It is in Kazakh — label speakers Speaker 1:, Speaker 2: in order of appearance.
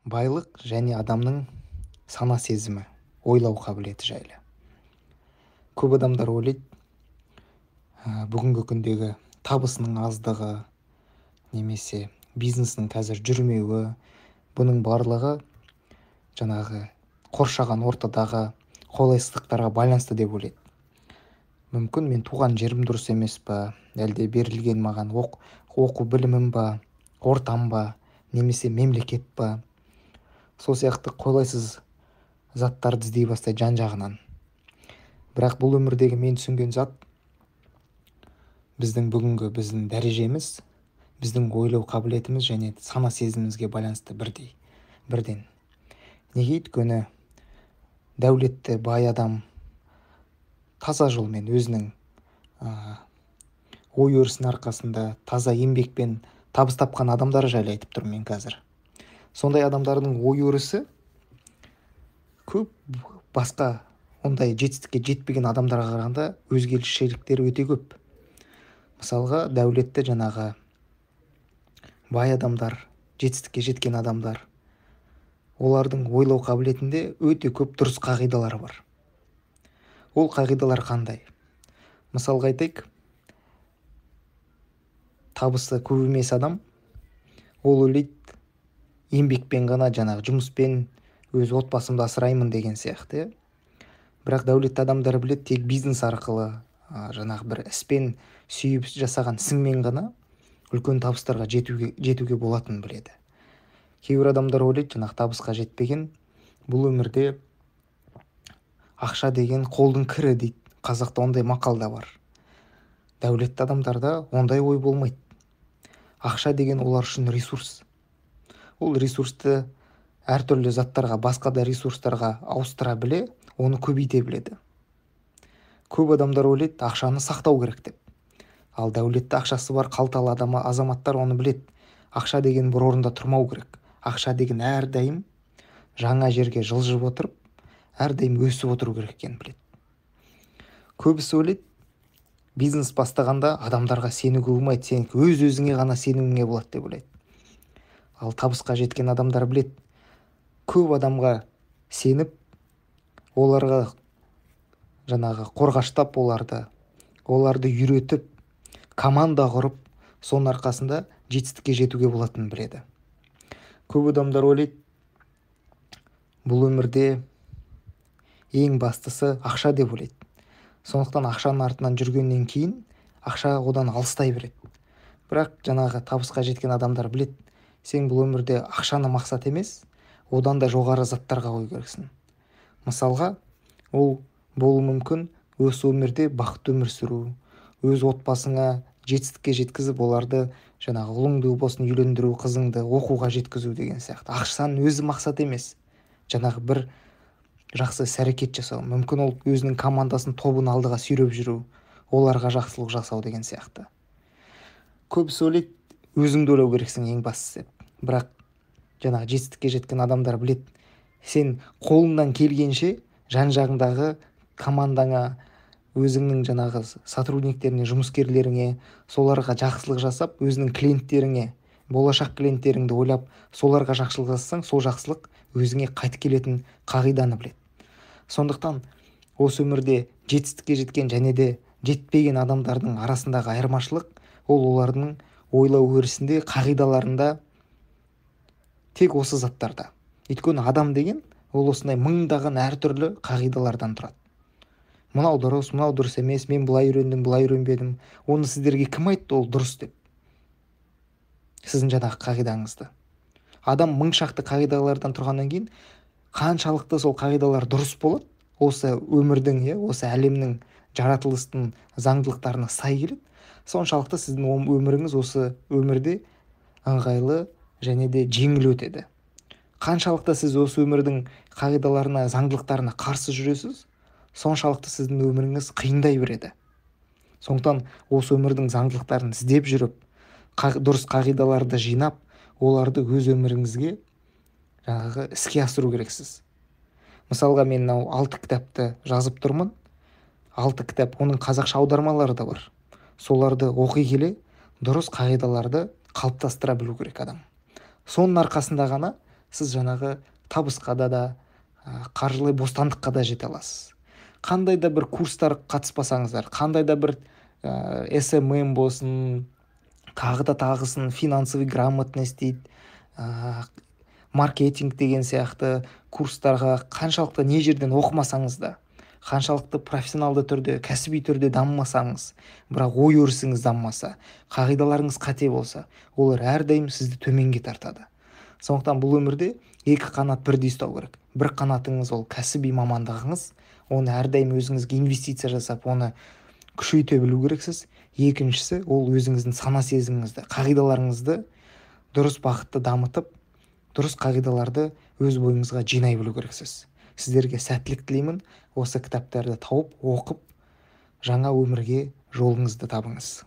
Speaker 1: Байлық және адамның сана сезімі, ойлау қабілеті жайлы. Көп адамдар ойлайды, бүгінгі күндегі табысының аздығы немесе бизнесінің қазір жүрмеуі, бұның барлығы жаңағы қоршаған ортадағы қолайсыздықтарға байланысты деп ойлайды. Мүмкін мен туған жерім дұрыс емес па, әлде берілген маған оқу білімім ба, ортам ба, немесе мемлекет па, сол сияқты қолайсыз заттарды іздей бастайды жан-жағынан. Бірақ бұл өмірдегі мен түсінген зат, біздің бүгінгі біздің дәрежеміз, біздің ойлау қабілетіміз және сана сезімімізге байланысты бірдей, бірден. Неге? Өйткені дәулетті бай адам таза жолмен өзінің ой өрісінің арқасында таза еңбекпен табыс тапқан адамдар жайлы айтып тұрмын мен қазір. Сондай адамдардың ой өрісі көп басқа ондай жетістікке жетпеген адамдарға қарағанда өзгешеліктері өте көп. Мысалға, дәулетті жаңағы бай адамдар, жетістікке жеткен адамдар, олардың ойлау қабілетінде өте көп дұрыс қағидалар бар. Ол қағидалар қандай? Мысалға айтайық, табысы көп емес адам, ол ойлайды, еңбекпен ғана, жаңағы жұмыспен өз отбасымды асыраймын деген сияқты. Бірақ дәулетті адамдар біледі, тек бизнес арқылы, жаңағы бір іспен сүйіп жасаған ісіңмен ғана үлкен табыстарға жетуге болатынын біледі. Кейбір адамдар ойлайды, жаңағы табысқа жетпеген, бұл өмірде ақша деген қолдың кірі дейді. Қазақта ондай мақал да бар. Дәулетті адамдарда ондай ой болмайды. Ақша деген олар үшін ресурс. Ол ресурсты әртүрлі заттарға, басқа да ресурстарға ауыстыра біле, оны көбейте біледі. Көп адамдар ойлайды, ақшаны сақтау керек деп. Ал дәулетті ақшасы бар қалталы азаматтар оны біледі. Ақша деген бір орында тұрмау керек. Ақша деген әрдайым жаңа жерге жылжып отырып, әрдайым өсіп отыру керек екенін біледі. Көбісі ойлайды, бизнес бастағанда адамдарға сенуге болмайды, сен өз-өзіңе ғана сенуіңе болады деп ойлайды. Ал табысқа жеткен адамдар біледі, көп адамға сеніп, оларға жаңағы қорғаштап, оларды үйретіп, команда құрып, соның арқасында жетістікке жетуге болатынын біледі. Көп адамдар ойлайды, бұл өмірде ең бастысы ақша деп ойлайды. Сондықтан ақшаның артынан жүргеннен кейін ақша одан алыстай береді. Бірақ жаңағы табысқа жеткен адамдар біледі, сен бұл өмірде ақшаны мақсат емес, одан да жоғары заттарға қою керексің. Мысалға, ол болуы мүмкін осы өмірде бақытты өмір сүру, өз отбасыңа жетістікке жеткізіп, оларды жаңағы ұлыңды болсын үйлендіру, қызыңды оқуға жеткізу деген сияқты. Ақшаның өзі мақсат емес, жаңағы бір жақсы іс-әрекет жасау, мүмкін ол өзінің командасын, тобын алдыға сүйреп жүру, оларға жақсылық жасау деген сияқты. Көбісі ойлайды, өзіңді ойлау керексің ең бастысы деп. Бірақ жаңағы жетістікке жеткен адамдар біледі, сен қолыңнан келгенше жан-жағыңдағы командаңа, өзіңнің жаңағы сотрудниктеріне, жұмыскерлеріңе, соларға жақсылық жасап, өзіңнің клиенттеріңе, болашақ клиенттеріңді ойлап, соларға жақсылық жасасаң, сол жақсылық өзіңе қайтып келетін қағиданы біледі. Сондықтан осы өмірде жетістікке жеткен және де жетпеген адамдардың арасындағы айырмашылық, ол олардың ойлау өрісінде, қағидаларында, тек осы заттарда. Өйткені адам деген ол осындай мыңдаған әртүрлі қағидалардан тұрады. Мынау дұрыс, мынау дұрыс емес, мен былай үйрендім, былай үйренбедім. Оны сіздерге кім айтты ол дұрыс деп? Сіздің жаңағы қағидаңызды. Адам мың шақты қағидалардан тұрғаннан кейін қаншалықты сол қағидалар дұрыс болады, осы өмірдің, осы әлемнің, жаратылыстың заңдылықтарына сай келеді, соншалықты сіздің өміріңіз осы өмірде ыңғайлы және де жеңіл өтеді. Қаншалықты сіз осы өмірдің қағидаларына, заңдылықтарына қарсы жүресіз, соншалықты сіздің өміріңіз қиындай береді. Сондықтан осы өмірдің заңдылықтарын іздеп жүріп, дұрыс қағидаларды жинап, оларды өз өміріңізге жаңағы іске асыру керексіз. Мысалға, мен мынау 6 кітапты жазып тұрмын. 6 кітап, оның қазақша аудармалары да бар. Соларды оқи келе дұрыс қағидаларды қалыптастыра білу керек адам. Соның арқасында ғана сіз жаңағы табысқа да қаржылай бостандыққа да жете аласыз. Қандай да бір курстар қатыспасаңыздар, қандай да бір SMM болсын, тағы да тағысын, финансовый грамотность дейді, маркетинг деген сияқты курстарға қаншалықты не жерден оқымасаңыз да, қаншалықты профессионалды түрде, кәсіби түрде дамымасаңыз, бірақ ой өрісіңіз дамымаса, қағидаларыңыз қате болса, олар әрдайым сізді төменге тартады. Сондықтан бұл өмірде екі қанат бірдей ұстау керек. Бір қанатыңыз ол кәсіби мамандығыңыз, оны әрдайым өзіңізге инвестиция жасап, оны күшейте білу керексіз. Екіншісі ол өзіңіздің сана сезіміңізді, қағидаларыңызды дұрыс бағытта дамытып, дұрыс қағидаларды өз бойыңызға жинай білу керексіз. Сіздерге сәттілік тілеймін. Осы кітаптарды тауып, оқып, жаңа өмірге жолыңызды табыңыз.